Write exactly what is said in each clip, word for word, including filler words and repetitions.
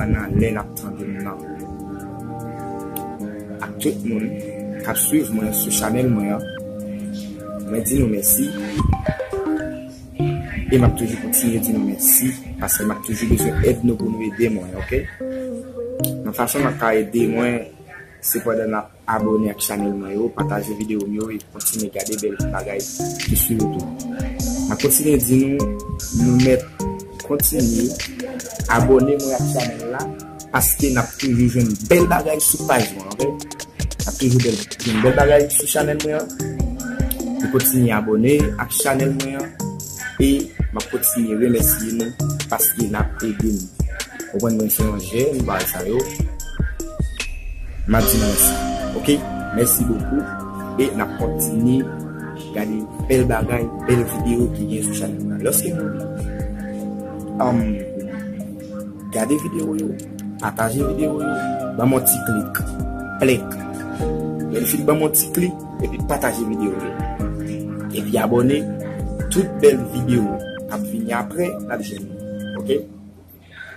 Nan lè n ap tande m nan. Ak tout moun k ap swiv mwen sou chanèl mwen an, mwen di nou mèsi. E m ap toujou kontinye di nou mèsi, paske m ap toujou bezwen èd nou pou nou ede mwen, oke? Nan fason n ap ka ede mwen, se pandan n ap abòne ak chanèl mwen yo, pataje videyo m yo e kontinye gade bèl bagay ki sou YouTube. M ap kontinye di nou, nou mèt kontinye abòne mwen ak chanèl la, paske n ap toujou jwenn bèl bagay sou paj mwen, oke? N ap toujou bèl, jwenn bèl bagay sou chanèl mwen an. Nou kontinye abòne ak chanèl mwen an e m ap kontinye remèsye nou paske n ap ede m. Konprann mwen se yon jèn bagay sa yo. M ap di nou mèsi. Oke? Mèsi bokou. E n ap kontinye gade bèl bagay, bèl videyo ki gen sou chanèl la. Lòske nou um, gade videyo yo, pataje videyo yo, ban m yon ti klik, plèk. Lè l fin ban m yon ti klik, epi pataje videyo yo. Epi abòne, tout bèl videyo k ap vini apre, n ap jwenn nou. Oke?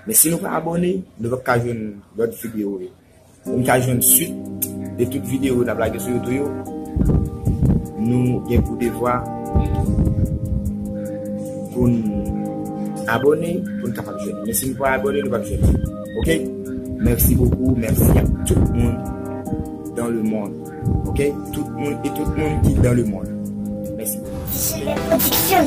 Men si nou pa abòne, nou p ap ka jwenn lòt videyo yo. Pou n ka jwenn swit de tout videyo n ap lage sou YouTube yo, nou gen pou devwa pou n abòne, pou n kapab jwenn. Men si nou pa abòne, nou p ap jwenn. Oke? Mèsi bokou, mèsi ak tout moun dans le monde. Oke? Tout moun e tout moun ki dans le monde. Mèsi bokou. Sele Production.